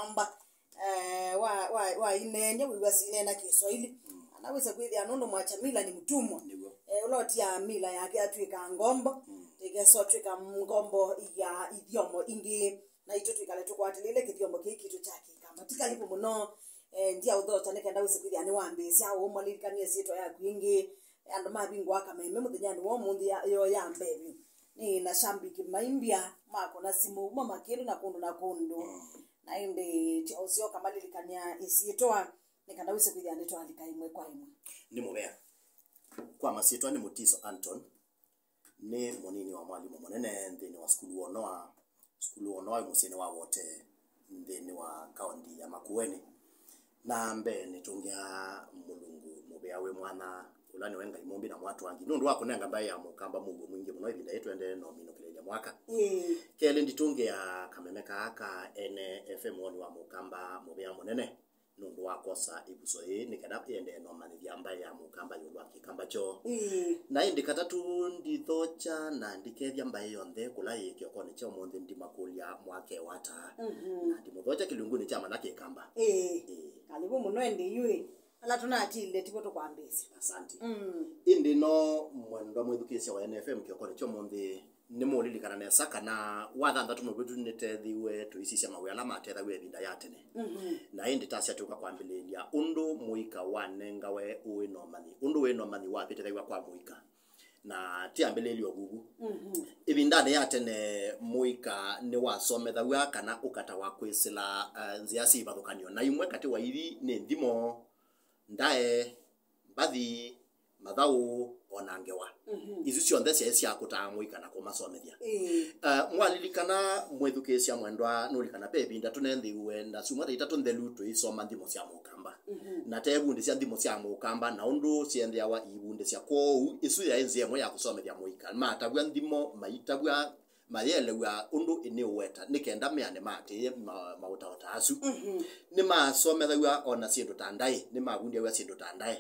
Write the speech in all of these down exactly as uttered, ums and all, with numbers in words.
Amba, eh, wa, wa, wa ineeny'a wĩw'a sineena Kĩswaili. Mm. Kana wĩse kwĩthĩa nũndũ mwacha mila ni mtumwa. Nĩw'o. Eh, ũla ũtia mila yake atw'ĩkaa ngombo. Mm. Tĩkesa ũtw'ĩka ngombo ya ithyomo ingĩ. Naitũ twĩkale tũkwatĩlĩle kĩthyomo kĩĩ kitũ kya Kĩkamba. Ti kalivu mũno, eh, ndia ũthokya nĩ kenda wĩse kwĩthĩa nĩwambĩĩsya ũũ mwalilikanie syĩtwa yaku ĩngĩ. Andũ mavingũa kameme mũthenyanĩ wa ũmũnthĩ ya, yo ya mbee vyũ. Nĩ na shambiki maimbya makona simũ kuma Makĩndũ na kũndũ na kũndũ. Mm. Na ĩndĩ tyo ũsyoka malilikania ĩsyĩtwa nĩ kana wĩse kwĩthĩa nĩtwalika ĩmwe kwa ĩmwe. Nĩ mũvea. Kwa masyĩtwa nĩ Mutiso Anton. Nĩ mũnini wa mwalimũ mũnene nthĩnĩ wa sukulu wa Onoa. Sukulu wa Onoa wĩ mũsyĩnĩ wa Wote, nthĩnĩ wa kaũnti ya Makueni. Na mbee nĩtũngĩa Mũlungu mũvea wĩ mwanya, ũla nĩwe Ngai mũmbi na mwatwangi, nũndũ wa kũnenga mbaĩ ya Mũkamba mũuo mwingĩ mũno ĩvinda yĩĩ tũendee na ũminũkĩlĩlya mwaka. Ĩĩ. Kelĩ, nditũngĩa kameme kaa ka ene F M woni wa Mũkamba mũvea mũnene nũndũ wa kwosa ĩvuso yĩĩ nĩ kana ĩendee na ũmanyĩthya mbaĩ ya Mũkamba ĩũlũ wa Kĩkamba kyoo. Ĩĩ. Na ĩndĩ katatũ, ndithokya na ndikethya mbaĩ yonthe kũla yĩ kĩokonĩ kya ũmũnthĩ ndimakũlya mwake wata. Mhm. Na ndimũthokya kĩlungunĩ kya mana Kĩkamba. Ĩĩ. Ĩĩ. Kalivu mũno ĩndĩ yu ĩ. Ala tũnatile tivo tũkwambĩĩsya. Asante. Mm. Ĩndĩ no mwendwa mwĩthukĩĩsya wa N F M kĩokonĩ kya ũmũnthĩ, nĩmũũlilikana nesa kana wathanthatũ mũvĩtu nĩtethiwe tũisisya mawĩa ala matethawa ĩvinda ya tene. Mhm. Na ĩndĩ tasya tũka kwambĩlĩĩlya ũndũ mũika wanengawe ũĩ na ũmanyi. Ũndũ wĩ na ũmanyi wavĩtĩthaw'a kwa mũika. Na ti ambĩlĩĩlyo vuvu. Mhm. Ĩvindanĩ ya tene mũika nĩwasomethaw'a kana ũkatawa kwĩsĩla, eh, nzĩa syĩ ivathũkany'o. Na imwe katĩ wa ithi nĩ nthimo, ndae, mbathi, mathaũ, o na ngewa. Mhm. Isu syonthe syaĩ sya kũtaa mũika na kũmasomethya. Ĩĩ. Uh, mwalilikana mwĩthukĩĩsya mwendwa, nũlikana ve ĩvinda tũnenthĩiwe na syumwa ta itatũ nthelu tũisoma nthimo sya Mũkamba. Mhm. Na teevundĩsya nthimo sya Mũkamba na ũndũ syendeawa iivundĩsya. Kwoou, ĩsu yaĩ nzĩa ĩmwe ya kũsomethya mũika. Matavw'a nthimo, maitavw'a, mayelew'a ũndũ ĩnĩũweta, nĩ kenda meane maatĩĩe ma-, maũtaota asu. Mhm. Nĩmasomethaw'a o na syĩndũ ta ndaĩ, nĩmavundiaw'a syĩndũ ta ndaĩ.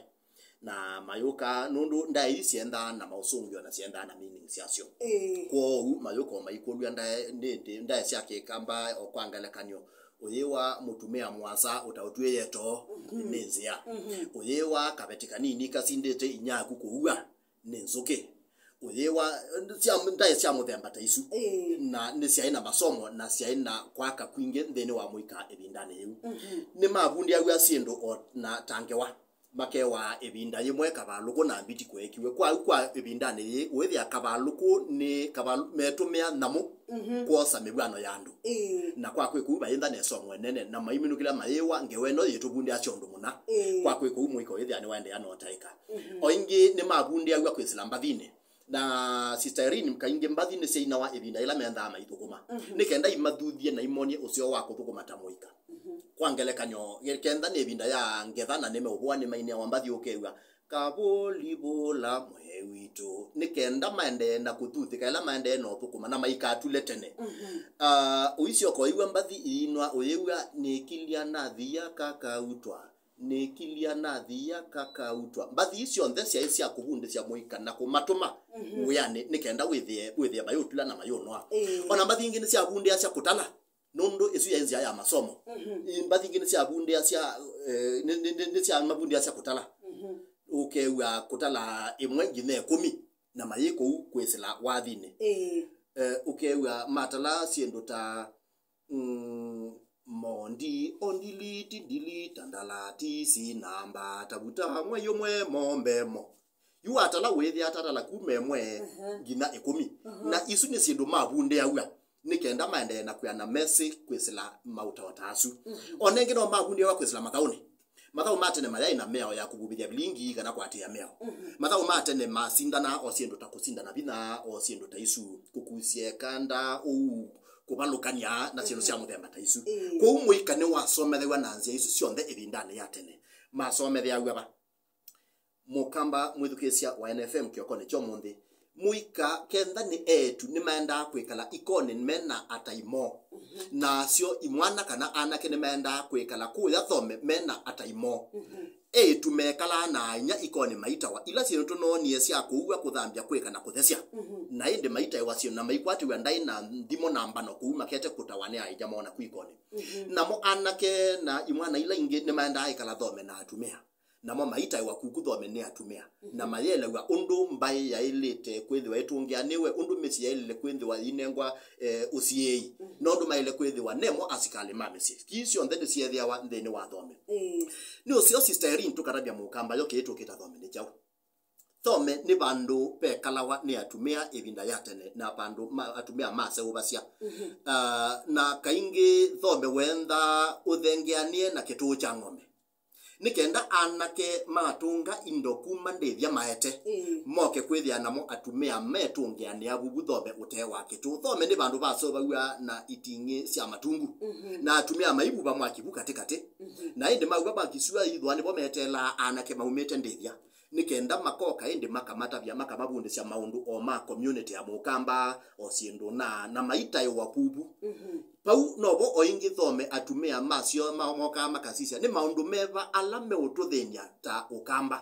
Na mayũka, nũndũ ndaĩ ii syendaa na maũsũngĩo na syendaa na meaning syasyo. Ĩĩ. Kwoou mayũka o maikũlw'a ndaĩ, nĩ, nĩ, ndaĩ sya Kĩkamba, o kwa ngelekany'o, ũyĩwa mũtumĩa mũasa ũtaũtw'ĩĩe too, mhm, nĩ nzĩa. Mhm. Ũyĩwa kaveti kanini kasindĩte inyaku kũua, nĩ nzũkĩ. Ũyĩwa sya, ndaĩ sya mũthemba ta isu. Ĩĩ. Na nĩsyaĩ na masomo na syaĩ na kwaka kwingĩ nthĩnĩ wa mũika ĩvindanĩ yĩu. Mhm. Nĩmavundiaw'a syĩndũ o na ta ngewa. Makewaa ĩvinda yĩmwe kavalũkũ na mbiti kweekiwe. Kwa, kwa ĩvindanĩ yĩĩ, ũĩthĩa kavalũkũ nĩ kavalũ-, metũmĩa nyamũ, mhm, kwosa mĩvw'ano ya andũ. Ĩĩ. Na kwa kwĩka ũu, vaĩ nthana ĩsomo ĩnene, na maiminũkĩlya mayĩwa, ngewa ĩno yĩtũvundĩasya ũndũ mũna. Ĩĩ. Kwa kwĩka ũu, mũika ũyĩthĩa nĩwaendeea na ũtaĩka. Mhm. O ĩngĩ, nĩmavundĩaw'a kwĩsĩla mbathinĩ. Na Sister Irene, kaingĩ mbathi nĩsyainawa ĩvinda yĩla mendaa maithũkũma. Mhm. Nĩ kenda imathuthye na imonie ũseo wa kũthũkũma ta mũika. Mhm. Kwa ngelekany'o, kenda nĩ ĩvinda ya ngetha na nĩmeũvũa, nĩmaineawa mbathi, ũkew'a, "Kavũli vũla mwe witũ," nĩ kenda maendee na kũthuthĩka ĩla maendee na ũthũkũma na maikatule tene. Mhm. Ah, ũisyoka ũiw'a mbathi iinwa, ũyĩw'a, "Nĩkilya nathia kakautwa, nĩkilya nathia kakautwa." Mbathi ii syonthe syaĩ sya kũvundĩsya mũika na kũmatũma, mhm, wĩanĩ nĩ kenda wĩthĩe, wĩthĩe mayũtula na mayũnoa. Ĩĩ. O na mbathi ingĩ nĩsyavundĩasya kũtala. Nũndũ ĩsu yaĩ nzĩa ya masomo. Mhm. Ĩ, mbathi ingĩ nĩsyavundĩasya, eh, nĩ, nĩ, nĩ, nĩsyamavundĩasya kũtala. Mhm. Ũkew'a kũtala ĩmwe nginya ĩkũmi, na mayĩ kũu kwĩsĩla wathinĩ. Ĩĩ. Eh, ũkew'a matala syĩndũ ta, mm, mondi, ondiliti, ndilita, ndalatisi, namba, tavuta, mwei ũmwe, mombe mo. Yu watala wĩthĩa atatala kuma ĩmwe, mhm, nginya ĩkũmi. Mhm. Na isu nĩ syĩndũ mavundĩaw'a nĩ kenda maendee na kwĩana mesĩ kwĩsĩla maũtaota asu. Mhm. O na ĩngĩ no mavundĩaw'a kwĩsĩla mathaũnĩ. Mathaũ ma tene mayaĩ na mĩao ya kũvuvĩthya vilingi kana kũatĩĩa mĩao. Mhm. Mathaũ ma tene masindana o syĩndũ ta kũsindana vinya, o syĩndũ ta isu, kũkusya ĩkanda, ũu, kũvalũkany'a na syĩndũ, mhm, sya mũthemba ta isu. Ĩĩ. Kwoou mũika nĩwasomethew'a na nzĩa isu syonthe ĩvindanĩ ya tene. Masometheaw'a va? Mũkamba mwĩthukĩĩsya wa N F M kĩokonĩ kya ũmũnthĩ, mũika kenda nĩ eĩtu nĩmaendaa kwĩkala ikonĩ mena atai moo, na asyo imwana kana anake nĩmaendaa kwĩkala kũya thome mena atai moo. Eĩtu mekalaa na ainya ikonĩ maitawa ila syĩndũ tũnoonie sya kũua, kũthambya, kwĩka na kũthesya. Na ĩndĩ maitaĩwa syĩndũ na maikwatĩw'a ndaĩ na nthimo na mbano kũu makete kũtawa nĩ ainya moo naku ikonĩ. Namo anake na imwana ila ingĩ nĩmaendaa ĩkala thome na atumĩa. Namo maitaĩwa kuku thome nĩ atumĩa, na mayelew'a ũndũ mbaĩ yaĩlĩte kwĩthĩwa ĩtũngĩanĩwe, ũndũ mĩsyĩ yaĩlĩle kwĩthĩwa yĩinengwa, eh, ũsiĩĩi, na ũndũ maĩle kwĩthĩwa nemo asikalĩ ma mĩsyĩ. Kii syonthe nĩsyethĩawa nthĩnĩ wa thome. Ĩĩ. Nĩ ũseo Sister Irene tũkatavya mũkamba yo kĩĩ tũkĩta thome nĩ kyaũ? Thome nĩ vandũ vekalawa nĩ atumĩa ĩvinda ya tene, na vandũ ma, atumĩa maseũvasya. Ah, na kaingĩ thome wenda ũthengeanĩe na kĩtũũ kya ng'ombe. Nĩ kenda anake matũnga indo kuma ndĩthya maete, moke kwĩthĩa namo atumĩa metũngĩanĩa vuvu thome ũtee wa kĩtũ. Thome nĩ vandũ vaseũvaw'a na iting'ĩ sya matungu, na atumĩa maivuva mwaki vu katĩkatĩ. Na ĩndĩ mauva mwaki sua ithwa nĩvo meteelaa anake maumĩte ndĩthya, nĩ kenda makoka ĩndĩ makamatavya, makamavundĩsya maũndũ o ma community ya mũkamba, o syĩndũ na, na maitaĩwa vuvu. Vau novo o ĩngĩ thome atumĩa masyo ma, mokaa makasisya nĩ maũndũ meva ala meũtũthĩny'a ta ũkamba.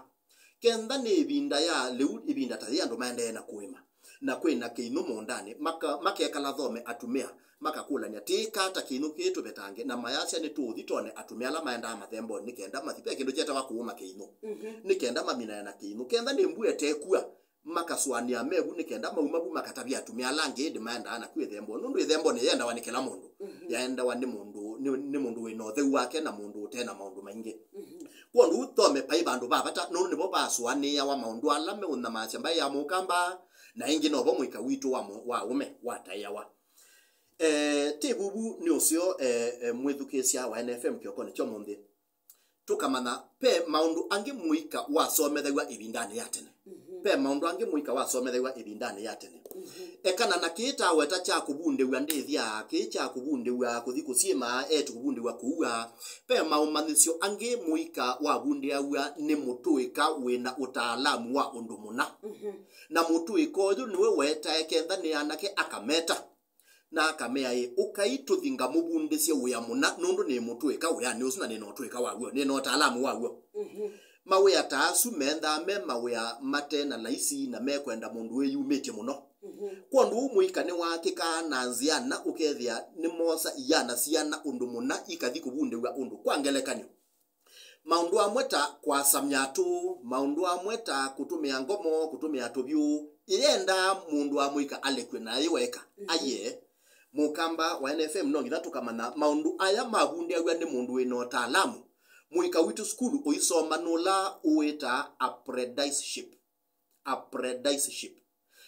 Kenda nĩ ĩvinda ya lĩu, ĩvinda ta yĩ andũ maendee na kũĩma, na kwĩ na kĩinũ mũũndanĩ, maka, makekala thome atumĩa, makakũlany'a, "Tĩĩka ata kĩinũ kĩĩ tũvetange?" Na mayasya, "Nĩtũũthi tone atumĩa ala maendaa mathembonĩ nĩ kenda mathi." Ve kĩndũ kyetawa kũũma kĩinũ, nĩ kenda maminane na kĩinũ. Kenda nĩ mbua ĩtekua, makasũanĩa mevu nĩ kenda mauma vu makatavya atumĩa ala angĩ ĩndĩ maendaa naku ĩthembonĩ, nũndũ ĩthembonĩ yendawa nĩ kĩla mũndũ. Yaendawa nĩ mũndũ, nĩ, nĩ mũndũ wĩ na ũtheu wake na mũndũ ũte na maũndũ maingĩ. Kwondũ thome paĩ vandũ va vata, nũndũ nĩvo vasũanĩawa maũndũ ala meũnyamasya mbaĩ ya mũkamba na ĩngĩ novo mũika witũ wa mũ-, wa ũme wataĩawa. Eh, ti vuvu nĩ ũseo, eh, eh, mwĩthukĩĩsya wa N F M kĩokonĩ kya ũmũnthĩ. Tũkamanya ve maũndũ angĩ mũika wasomethew'a ĩvindanĩ ya tene. Ve maũndũ angĩ mũika wasomethew'a ĩvindanĩ ya tene. Ekana na kĩĩ taweta kya kũvundĩw'a ndĩthya, kĩĩ kya kũvundĩw'a kũthi kũsyĩma, eĩtu kũvundĩw'a kũua. Ve maũmanyĩsyo angĩ mũika wavundĩaw'a nĩ mũtũĩka wĩ na ũtaalamu wa ũndũ mũna. Na mũtũĩka ũyũ nĩwe wetae kenda nĩ anake akameta. Na akamea, "Ĩ, ũkai tũthi ngamũvundĩsye wĩa mũna, nũndũ nĩ mũtũĩka wĩanĩ ũsu, na nĩ na ũtũĩka waw'o, nĩ na ũtaalamu waw'o." Mawĩa ta asu mendaa me mawĩa mate na laisi na mekwenda mũndũ wĩyumĩtye mũno. Kwondũ ũu mũika nĩwaakĩkaa na nzĩa na ũkethĩa nĩmoosa iana siana ũndũ mũna ikathi kũvundĩw'a ũndũ. Kwa ngelekany'o, maũndũ amwe ta kwasa myatũ, maũndũ amwe ta kũtũmĩa ngomo, kũtũmĩa tũvyũ, ĩyendaa mũndũ wa mũika alekw'e na ayĩ weka. Aiee, mũkamba wa N F M no nginya tũkamanya maũndũ aya mavundĩaw'a nĩ mũndũ wĩ na ũtaalamu. Mũika witũ sukulu ũisoma nũla ũwĩtaa apprenticeship. Apprenticeship.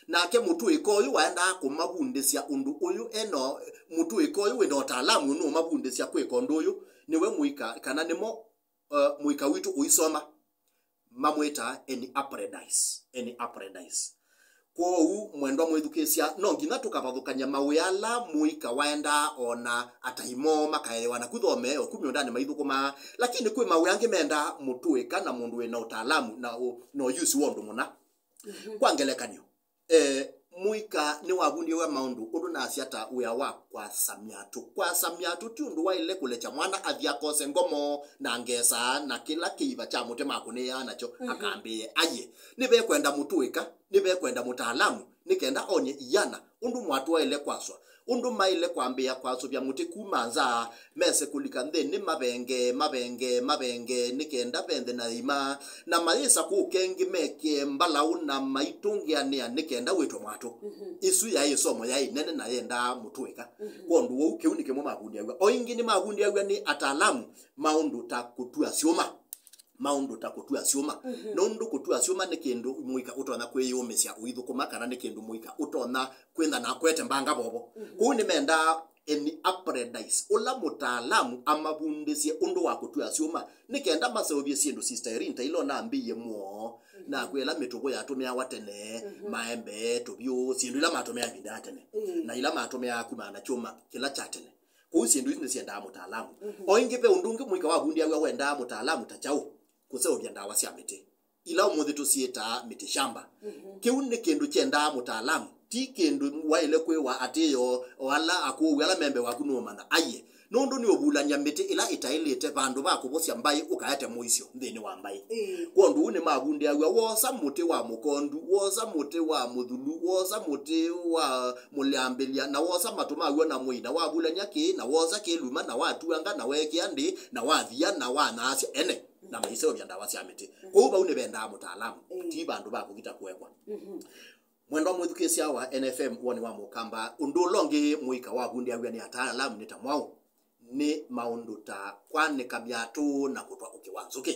Nake mũtũĩka ũyũ waendaa kũmavundĩsya ũndũ ũyũ eno, mũtũĩka ũyũ wĩ na ũtaalamu nũũmavundĩsya kwĩka ũndũ ũyũ, nĩwe mũika, kana nĩmo, uh, mũika witũ ũisoma. Mamwĩtaa an apprentice, an apprentice. Kwoou, mwendwa mwĩthukĩĩsya, no nginya tũkavathũkany'a mawĩa ala mũika waendaa o na atai moo makaewa naku thome o ku mĩũndanĩ maithũkũmaa, lakini kwĩ mawĩa angĩ mendaa mũtũĩka na mũndũ wĩ na ũtaalamu na ũ-, na ũyusi wa ũndũ mũna. Kwa ngelekany'o, eh, mũika nĩwavundĩaw'a maũndũ ũndũ nasya ta wĩa wa kwasa myatũ. Kwasa myatũ ti ũndũ waĩle kũlekya mwana athi akose ngomo na ngesaa na kĩla kĩiva kya mũtĩ makũnĩaa nakyo akambĩĩe. Aiee, nĩvekwenda mũtũĩka, nĩvekwenda mũtaalamu, nĩ kenda onye iana ũndũ mwatũ waĩle kwaswa, ũndũ maĩle kwambĩĩa kwasũvya mũtĩ kuma nza, mese kũlika nthĩnĩ mavenge, mavenge, mavenge, nĩ kenda venthe na ĩima, na mayĩsa kũũ kengĩ mekĩe mbalaũ na maitũngĩanĩa nĩ kenda wĩtwe mwatũ. Ĩsu yaĩ ĩsomo yaĩ nene na yendaa mũtũĩka. Kwondũ wou, kĩu nĩ kĩmwe mavundĩaw'a. O ĩngĩ nĩmavundĩaw'a nĩ ataalamu maũndũ ta kũtua syũma. Maũndũ ta kũtua syũma. Nũndũ kũtua syũma nĩ kĩndũ mũika ũtonya kwĩyũmĩsya ũithũkũma, kana nĩ kĩndũ mũika ũtonya kwĩtha na akwete mbanga vovo. Kwoou nĩmendaa an apprentice, ũla mũtaalamu amavundĩsye ũndũ wa kũtua syũma, nĩ kenda maseũvye syĩndũ Sister Irene ta ila ũnambĩie muo, na kwĩ ĩla mĩtũvũ yatũmĩawa tene, maembe, tũvyũ, syĩndũ ila matũmĩaa ĩvinda ya tene, na ila matũmĩaa kumana na kyũma kĩla kya tene. Kwoou syĩndũ isu nĩsyendaa mũtaalamu. O ĩngĩ ve ũndũ ũngĩ mũika wavundĩaw'a wendaa mũtaalamu ta kyaũ? Kũseũvya ndawa sya mĩtĩ. ila ũmũnthĩ tũsyĩtaa mĩtĩ shamba. Kĩu nĩ kĩndũ kyendaa mũtaalamu, ti kĩndũ waĩle kwĩwa atĩĩ o ala akũũ, ala me mbee waku nũũmanya. Aiye, nũndũ nĩũvulany'a mĩtĩ ĩla ĩtaĩlĩte vandũ va kũvosya mbaĩ ũkaete mũisyo nthĩnĩ wa mbaĩ. Ĩĩ. Kwondũ ũu nĩmavundĩaw'a, wosa mũtĩ wa mũkondu, wosa mũtĩ wa mũthulu, wosa mũtĩ wa mũlambĩlya, na wosa matũ maw'o na mũi, na wavulany'a kĩĩ, na wosa kĩluma, na watuanga, na weekĩa ndĩ, na wathia, na wanyaasya ene, na maiseũvya ndawa sya mĩtĩ. Kwoou vau nĩvendaa mũtaalamu, ti vandũ va kũkita kũekwa. Mwendwa mwĩthukĩĩsya wa N F M, woni wa Mũkamba, ũndũ ũla ũngĩ mũika wavundĩaw'a nĩ ataalamu nĩ ta mwaũ? Nĩ maũndũ ta kwanĩka myatũ na kũtwa ũkĩ wa nzũkĩ.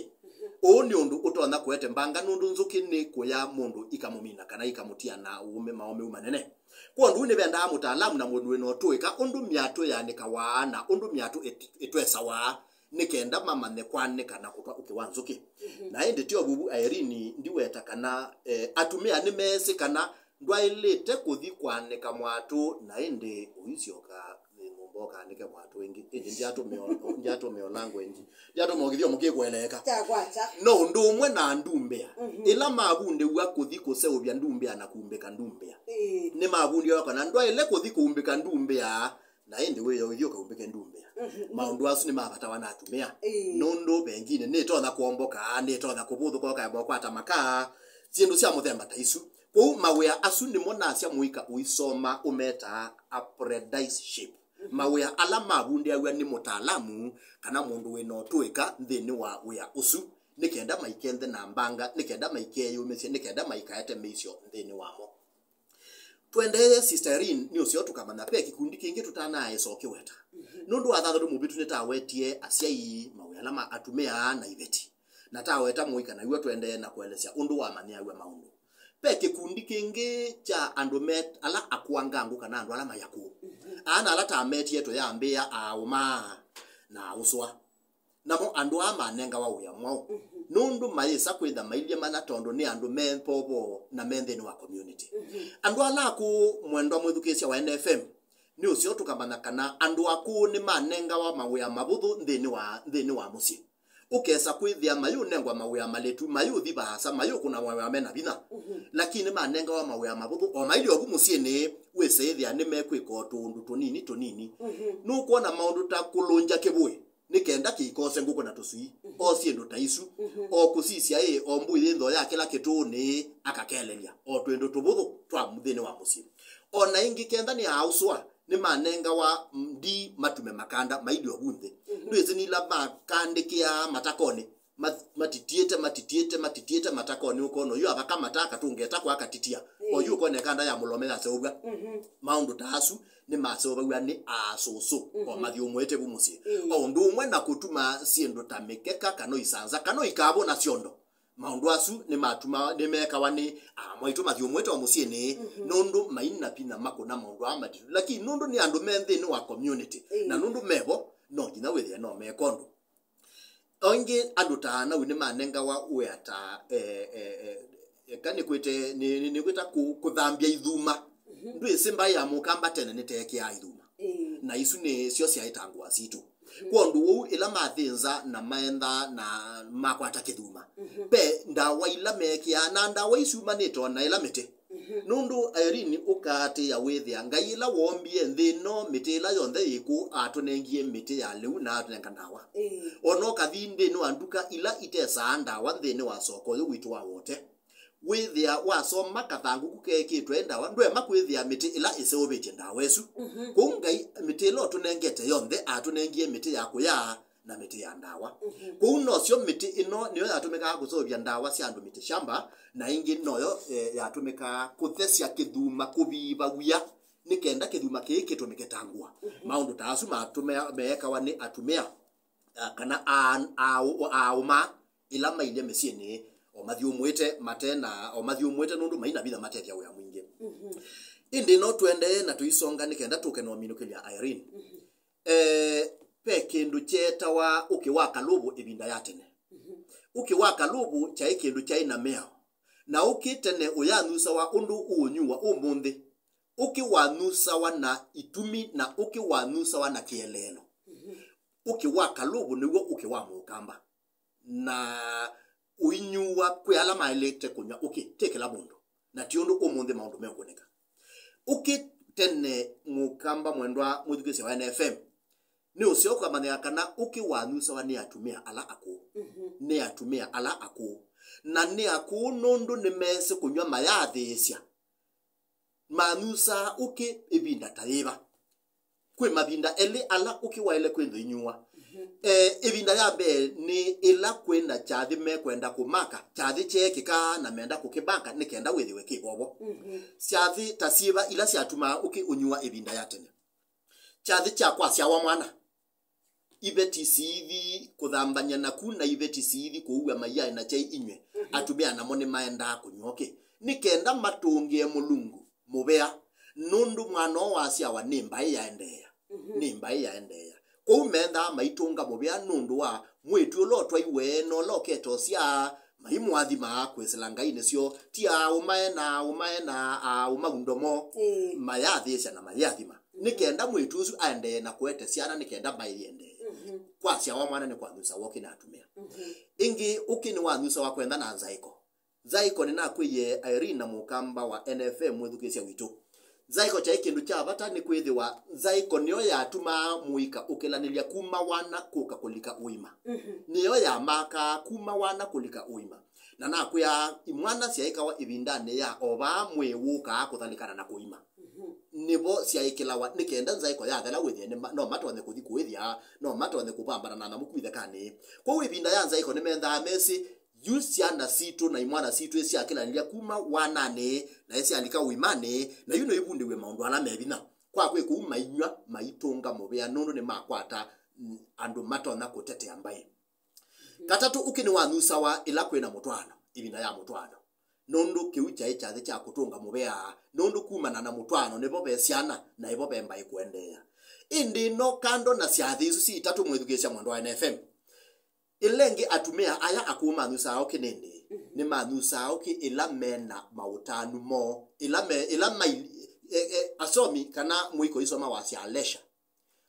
Ũũ nĩ ũndũ ũtonya kũete mbanga, nũndũ nzũkĩ nĩ kũya mũndũ ikamũmina kana ikamũtia na ũũme, maũmĩu manene. Kwondũ nĩvendaa mũtaalamu na mũndũ wĩna ũtũĩka ũndũ myatũ yanĩkawa na ũndũ myatũ ĩt-, ĩtwesawa, nĩ kenda mamanye kwanĩka na kũtwa ũkĩ wa nzũkĩ. Na ĩndĩ ti ovuvu Irene ndiweta kana, eh, atumĩa nĩmeesĩ kana ndwaĩlĩte kũthi kwanĩka mwatũ, na ĩndĩ ũisyoka nĩ mũmboka anĩke mwatũ ĩngĩ. Ĩndĩ ndiatũmĩa o-, ndiatũmĩa o language, ndiatũmĩa o kĩthyomo kĩkũeleeka. Kyakwata. No ũndũ ũmwe na ndumbĩa. Ĩla mavundĩw'a kũthi kũseũvya ndumbĩa na kumbĩka ndumbĩa, Ĩĩ. Nĩmavundĩw'a kana ndwaĩle kũthi kũmbĩka ndumbĩa, na ĩndĩ wĩyo ũithi ũkaumbĩke ndumbĩa. Maũndũ asu nĩmavatawa na atumĩa. Ĩĩ. Nũndũ venginĩ nĩtonya kwomboka, nĩtonya kũvũthũka, ũkaema ũkwata makaa, syĩndũ sya mũthemba ta isu. Kwoou mawĩa asu nĩmo nasya mũika ũisoma ũmetaa apprenticeship. Mawĩa ala mavundĩaw'a nĩ mũtaalamu kana mũndũ wĩna ũtũĩka nthĩnĩ wa wĩa ũsu, nĩ kenda maikenthe na mbanga, nĩ kenda maikeyũmĩsye, nĩ kenda maikaete mĩisyo nthĩnĩ wamo. Tũendee, Sister Irene, nĩ ũseo tũkamanya ve kĩkundi kĩngĩ tũtanaaĩsa ũkĩweta. Nũndũ wa thanthatũ mũvĩtu nĩtawetie asyai, mawĩa ala ma atumĩa na iveti. Na taweta mũika naw'o tũendee na kũelesya ũndũ wamanyĩaw'a maũndũ. Ve kĩkundi kĩngĩ kya andũ me ala akũangangũ kana andũ ala mayakũũ. Aa na ala tametie tũyambĩĩa aaũmaa na aũsũa. Namo andũ aa manengawa wĩa mwaũ? Nũndũ mayĩsa kwĩtha mailyĩ mana tondũ nĩ andũ me vovoo na me nthĩnĩ wa community. Andũ ala akũũ, mwendwa mwĩthukĩĩsya wa N F M, nĩ ũseo tũkamanya kana andũ akũũ nĩmanengawa mawĩa mavũthũ nthĩnĩ wa, nthĩnĩ wa mũsyĩ. Ũkesa kwĩthĩa mayũnengwa mawĩa malĩtu, mayũthi vaasa, mayũkũna mawĩa me na vinya. Lakini manengawa mawĩa mavũthũ, o mailye ovu mũsyĩnĩ, wĩsĩ ĩthĩa nĩmekwĩka o tũũndũ tũnini tũnini. Nũkwona maũndũ ta kũlũngya kĩvũĩ, nĩ kenda kĩikose ngũkũ na tũswii, o syĩndũ ta isu, o kũsisya ĩ, o mbũi yĩ nthoo ya kĩla kĩtũũnĩ, akakelelya, o twĩndũ tũvũthũ twa nthĩnĩ wa mũsyĩ. O na ĩngĩ, kenda nĩ aaũsũa, nĩmanengawa ndii matume makanda mailye ovu nthĩ. Ndwĩsĩ nĩla makandĩkĩaa matakonĩ, ma-, matitiĩte, matitiĩte, matitiĩte matakonĩ, ũkona oyu avaka mata akatũngeta kwa akatitia. Oyu ũkona ĩkanda ya mũlome yaseũvw'a. Maũndũ ta asu nĩmaseũvaw'a nĩ aasũsũ, o mathyũmũĩte vu mũsyĩ. O ũndũ ũmwe na kũtuma syĩndũ ta mĩkeka, kana isanza, kana ikavũ na syondo. Maũndũ asu nĩmatuma, nĩmekawa nĩ aamwaitũ mathyũmũĩte o mũsyĩnĩ, nũndũ maina vinya makũna maũndũ aa matitu. Lakini nũndũ nĩ andũ me nthĩnĩ wa community, na nũndũ mevo, no nginya wĩthĩe no meka ũndũ. O ĩngĩ, andũ ta anau nĩmanengawa wĩa ta, eh, eh, eh, eka nĩkwĩte, nĩ-, nĩ-, nĩkwĩta kũ-, kũthambya ithuma. Ndwĩsĩ mbaĩ ya Mũkamba tene nĩteekĩaa ithuma. Na isu nĩsyo syaĩ ta ngũa sitũ. Kwondũ ũu, ĩla mathĩnza na maentha na makwata kĩthuma, ve ndawa ila meekĩaa, na ndawa isu syumanĩte o na ĩla mĩtĩ. Nũndũ Irene ũkaatĩĩa wĩthĩa Ngai ĩla woombie nthĩ ĩno, mĩtĩ ĩla yonthe yĩ kũũ, aatũnengie mĩtĩ ya lĩu na aatũnenga ndawa. O na ũkathi nthĩnĩ wa nduka ila itesaa ndawa nthĩnĩ wa soko ũyũ witũ wa Wote, wĩthĩa wasoma kathangũku keekĩtwe ndawa, ndwema kwĩthĩa mĩtĩ ĩla ĩseũvĩtye ndawa ĩsu. Kwoou Ngai, mĩtĩ ĩla ũtũnengete yonthe, aatũnengie mĩtĩ ya kũya na mĩtĩ ya ndawa. Kwoou nosyo mĩtĩ ĩno nĩyo yatũmĩkaa kũseũvya ndawa sya andũ mĩtĩ shamba, na ĩngĩ noyo, eh, yatũmĩkaa kũthesya kĩthuma kũviva wia, nĩ kenda kĩthuma kĩĩ kĩtũmĩke ta ngũa. Maũndũ ta asu matũmĩa-, meekawa nĩ atumĩa, ah, kana aa-, aa-, aaũmaa ĩla mailye mĩsyĩnĩ, o mathyũmũĩte, mate na, o mathyũmũĩte nũndũ maina vinya matethya wĩa mwingĩ. Ĩndĩ no tũendee na tũisonga nĩ kenda tũke na ũminũkĩlya Irene. Eh, ve kĩndũ kyeetawa ũkĩ wa kalũvũ ĩvinda ya tene. Ũkĩ wa kalũvũ kyaĩ kĩndũ kyaĩ na mĩao, na ũkĩ tene ũyanyusawa ũndũ ũũnyuwa ũmũnthĩ. Ũkĩ wanyusawa na itumi, na ũkĩ wanyusawa na kĩeleelo. Ũkĩ wa kalũvũ nĩw'o ũkĩ wa Mũkamba. Na ũinyuwa kwĩ ala maĩlĩte kũnyw'a ũkĩ, ti kĩla mũndũ. Na ti ũndũ ũmũnthĩ maũndũ meũkũnĩka. Ũkĩ tene, mũkamba mwendwa mwĩthukĩĩsya wa N F M, nĩ ũseo ũkamanyĩka kana ũkĩ wanyusawa nĩ atumĩa ala akũũ. Mhm. Nĩ atumĩa ala akũũ. Na nĩ akũũ nũndũ nĩmeesĩ kũnyw'a mayathĩĩsya. Manyusaa ũkĩ ĩvinda ta yĩva? Kwĩ mavinda elĩ ala ũkĩ waĩle kwĩthwa ũinyuwa. Mhm. Eh, ĩvinda ya mbee nĩ ĩla kwĩ na kyathĩ mekwenda kũmaka, kyathĩ kyeekĩka na menda kũkĩmaka nĩ kenda wĩthĩwe kĩ vovo. Mhm. Syathĩ ta syĩva ila syatumaa ũkĩ ũnyuwa ĩvinda ya tene? Kyathĩ kya kwasyawa mwana. Iveti siithi kũthambany'a naku na iveti siithi kũua maiaĩ na kyai inyw'ĩ, mhm, atumĩa namo nĩmaendaa kũnyw'a ũkĩ nĩ kenda matũngĩe Mũlungu mũvea, nũndũ mwana ũũ wasyawa nĩ mbaĩ yaendeea. Mhm. Nĩ mbaĩ yaendeea. Kwoou mendaa maitũnga mũvea nũndũ wa mwĩĩtu ũla ũtwaiwe na ũla ũkete ũsyaa, maimũathimaa kwĩsĩla ngainĩ syoo, ti aaũmae na aaũmae na aaũmau ndomo, ĩĩ, mayathĩĩsya na mayĩathima. Nĩ kenda mwĩĩtu ũsu aendee na kũete syana, nĩ kenda mbaĩ yĩendee. Mhm. Kwasyawa mwana nĩ kwanyusawa ũkĩ na atumĩa. Mhm. Ĩngĩ, ũkĩ nĩwanyusawa kwenda na nzaĩko. Nzaĩko nĩnakwĩie Irene na mũkamba wa N F M mwĩthukĩĩsya witũ. Nzaĩko kyaĩ kĩndũ kya vata nĩ kwĩthĩwa nzaĩko nĩyo yatumaa mũika ũkĩlanĩlya kuma wana kũka kũlika ũima. Mhm. Nĩyo yamakaa kuma wana kũlika ũima. Na nakwĩa, imwana syaĩkawa ĩvindanĩ ya o vaa mwĩĩ wũkaa kũthalĩkana na kũima. Mhm. Nĩvo syaĩkĩlawa nĩ kenda nzaĩko yathela wĩthĩe nĩ ma-, no matonye kũthi kũĩthya, no matonye kũvambana na nyamũ ku ĩthekanĩ. Kwoou ĩvinda ya nzaĩko nĩmendaa mesĩ, yu syana sitũ na imwana sitũ ĩsyakĩlanĩlya kuma wananĩ na ĩsyalika ũimanĩ, na yu no ivundĩw'e maũndũ ala me vinya. Kwa kwĩ kũu mainyw'a maitũnga mũvea nũndũ nĩmakwata, mm, andũ matonya kũtetea mbaĩ. Katatũ, ũkĩ nĩwanyusawa ĩla kwĩ na mũtwaano, ĩvinda ya mũtwaano, nũndũ kĩu kyaĩ kyathĩ kya kũtũnga mũvea, nũndũ kumana na mũtwaano nĩvo ve syana na ĩvo ve mbaĩ kũendeea. Ĩndĩ no kando na syathĩ isu syĩ itatũ, mwĩthukĩĩsya mwendwa wa N F M, ĩla ĩngĩ atumĩa aya akũũ manyusaa ũkĩ nĩndĩ, mhm, nĩmanyusaa ũkĩ ĩla me na maũtanu moo, ĩla me, ĩla mai, e, e, asomi kana mũiko isoma wasya leisure.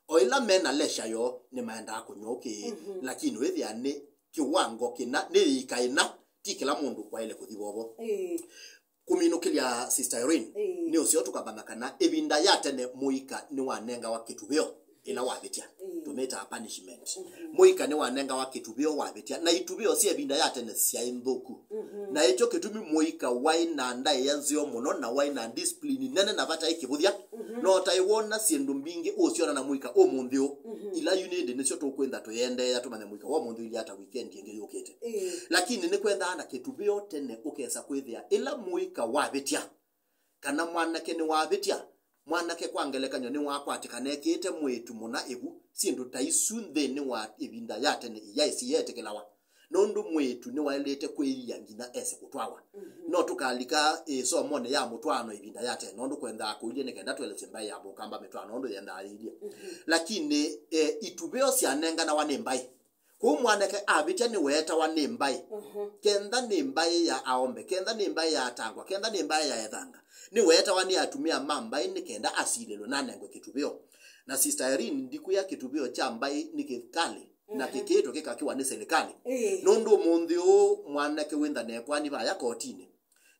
O ĩla me na leisure yoo, nĩmaendaa kũnyw'a ũkĩ, mhm, lakini wĩthĩa nĩ kĩwango kĩna, nĩ yĩika ĩna, ti kĩla mũndũ waĩle kũthi vovo. Ĩĩ. Kũminũkĩlya Sister Irene, ĩĩ, nĩ ũseo tũkamanya kana ĩvinda ya tene mũika nĩwanengawa kĩtuvĩo ĩla wavĩtya. Ĩĩ. Tũmĩtaa punishment. Mhm. Mũika nĩwanengawa kĩtuvĩo wavĩtya, na ituvĩo sya ĩvinda ya tene syaĩ nthũku. Mhm. Na ĩkyo kĩtumi mũika waĩ na ndaĩa nzeo mũno na waĩ na discipline nene na vataĩ kĩvũthya. Mhm. No taĩ wona syĩndũ mbingĩ ũsyona na mũika ũmũnthĩ ũũ. Mhm. Ila yu nĩndĩ nĩsyo tũkwenda tũyendeea tũmanye mũika wa ũmũnthĩ ũilyĩ ata weekend ĩngĩ yũkĩte. Ĩĩ. Lakini nĩkwendaa na kĩtuvĩo tene ũkesa kwĩthĩa ĩla mũika wavĩtya, kana mwanake nĩwavĩtya, mwanake kwa ngelekany'o nĩwakwatĩkana ekĩĩte mwĩĩtu mũna ĩvu, syĩndũ ta isu nthĩnĩ wa ĩvinda ya tene iyaĩ siyeetĩkĩlawa. Nũndũ mwĩĩtu nĩwaĩlĩte kwĩyia nginya ese kũtwawa. Mhm. No tũkalika ĩsomonĩ ya mũtwaano ĩvinda ya tene, nũndũ kwendaa kũilye nĩ kenda tũelesye mbaĩ ya mũkamba mĩtwaano ũndũ yendaa yĩilye. Mhm. Lakini, eh, ituvĩo syanenganawa nĩ mbaĩ. Kwoou mwanake avĩtya nĩweetawa nĩ mbaĩ. Mhm. Kenda nĩ mbaĩ ya aombe, kenda nĩ mbaĩ ya atangwa, kenda nĩ mbaĩ ya ethanga, nĩweetawa nĩ atumĩa ma mbaĩ nĩ kenda asilĩlwe na anengwe kĩtuvĩo. Na Sister Irene, ndikwĩa kĩtuvĩo kya mbaĩ nĩ kĩkalĩ, na, mhm, kĩkĩĩtwe kĩkakiwa nĩ silikalĩ. Ĩĩ. Nũndũ ũmũnthĩ ũũ mwanake wĩ nthanekwa nĩ vaya kotinĩ.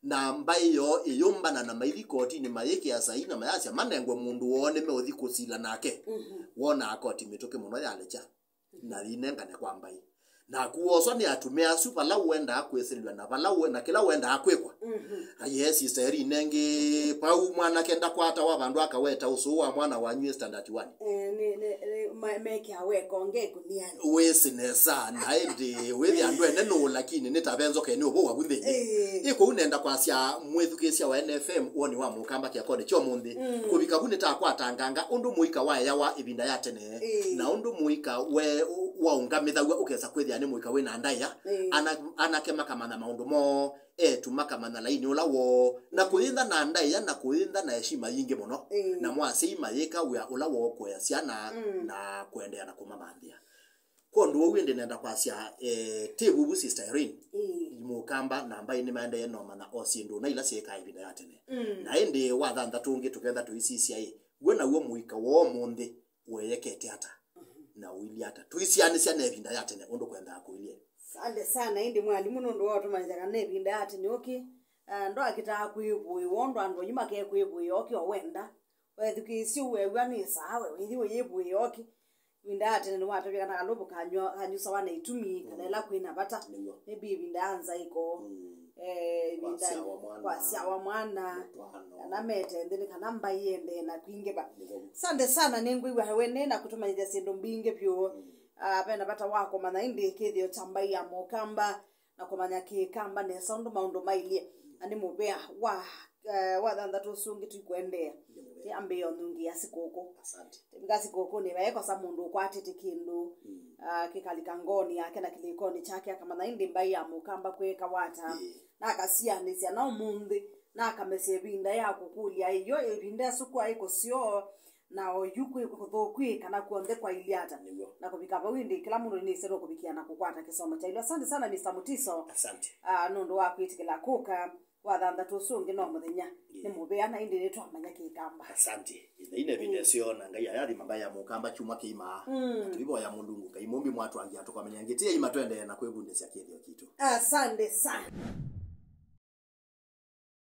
Na mbaĩ yoo ĩyũmbana na maithi kotinĩ mayĩkĩa saii na mayasya manengwe mũndũ woo nĩmeũthi kũsila nake. Mhm. Wonaa koti mĩtũkĩ mũno yalekya na yĩnengane kwa mbaĩ. Naku woswa nĩ atumĩa asu vala ũendaa kwĩsĩlw'a na vala ũe-, na kĩla ũendaa kwĩkwa. Mhm. Aye Sister Irene, nengĩ vau mwanake ndakwatawa vandũ akaweta ũsũũ wa mwana wanyu e standard one. Eh, nĩ, nĩ, nĩ, ma-, mekĩa weka ũngĩ ĩkũnianĩ. Wĩsĩ nesa, na ĩndĩ wĩthĩa andũ ene nũũ, lakini nĩ ta ve nzoka ĩnĩ ũvũwa vu nthĩnĩ. Ĩĩ. Ĩ kũu nenda kwasya mwĩthukĩĩsya wa N F M, woni wa mũkamba kĩakonĩ kya ũmũnthĩ. Mm. Kũvika vu nĩtakwatanganga ũndũ mũika waeawa ĩvinda ya tene. Ĩĩ. Na ũndũ mũika we, waũngamĩthaw'a ũkesa kwĩthĩa nĩ mũika wĩ na ndaĩa. Ĩĩ. Ana-, anake makamanya maũndũ moo, eĩtu makamanya laini ũla woo, na kũyĩntha na ndaĩa na kũyĩntha na eshima yingĩ mũno. Ĩĩ. Namo asyai mayĩka wĩa ũla woo kũea syana, mm, na kũendeea na kũmamanthĩa. Kwa ũndũ ũu ĩndĩ nenda kwasya, eh, ti vuvu Sister Irene, ĩĩ, mũkamba na mbaĩ nĩmaendee nomanya o syĩndũ na ila syĩkaa ĩvinda ya tene. Mm. Na ĩndĩ wa thanthatũ ũngĩ tũketha tũisisya ĩ, w'o naw'o mũika wa ũmũnthĩ ũeyekete ata? Mhm. Na ũilyĩ ata? Tũisianĩsya na ĩvinda ya tene ũndũ kwendaa kũilye. Asante sana, ĩndĩ mwalimũ, nũndũ wa ũtũmanyĩsya kana ĩvinda ya tene ũkĩ, ah, ndwakĩtaa kwĩvũĩwa ũndũ andũ aingĩ makekwĩvũĩa ũkĩ o wenda. Wethukĩĩsye ũew'a nĩ saa we wĩthi ũyĩvũĩa ũkĩ. Ĩvinda ya tene nĩwatavya kana kalũvũ kanywa-, kanyusawa na itumi, kana ĩla kwĩ na vata. Nĩw'o. Maybe ĩvinda ya nzaĩko. Mm. Eh, ĩvinda kwasyawa mwana. Kwasyawa mwana. Mũtwaano. Kana mete nthĩnĩ, kana mbai yendee na kwingĩva. Nĩw'o. Asante sana, nĩngwĩw'a wene na kũtũmanyĩthya syĩndũ mbingĩ vyũ. Mm. Ah, ve na vata wa kũmanya ĩndĩ kĩthĩo kya mbai ya Mũkamba na kũmanya Kĩkamba nesa ũndũ maũndũ mailyĩ. Na nĩ mũvea wa, eh, wa thanthatũ ũsu ũngĩ tũikũendeea. Nĩ mũvea. Tĩambĩĩa ũnungia sikũkũ. Asante. Tĩvika sikũkũnĩ vaekosa mũndũ ũkwatĩte kĩndũ, mm, ah, kĩkalika ngoonĩ yake na kĩlĩkonĩ kyake, akamanya ĩndĩ mbai ya Mũkamba kwĩka wata. Ĩĩ. Na akasianĩsya na ũmũnthĩ, na akamesya ĩvinda ya kũkũlya ĩyo, ĩvinda ĩsu kwaĩ kũseo, na oyu kwĩ kũthũku ĩ, kana kw'onthe kwailyĩ ata. Nĩw'o. Na kũvika vau ĩndĩ, kĩla mũndũ nĩnĩsĩ nũkũvikĩa na kũkwata kĩsomo kya ĩlũ. Asante sana, Mister Mutiso. Asante. Ah, nũndũ wa kwĩtĩkĩla kũka wa thanthatũ ũsu ũngĩ no mũthenya. Ĩĩ. Nĩ mũvea na ĩndĩ nĩtwamanya Kĩkamba. Asante. Ĩthei na ĩvinda ĩseo na Ngai ayathima mbai ya Mũkamba kyumwa kĩima. Mm. Na tũivoya Mũlungu Ngai mũmbi mwatwangia tũkamenya ngĩtĩai matwendee na kwĩvundĩsya kĩthĩo kitũ. Asante sana.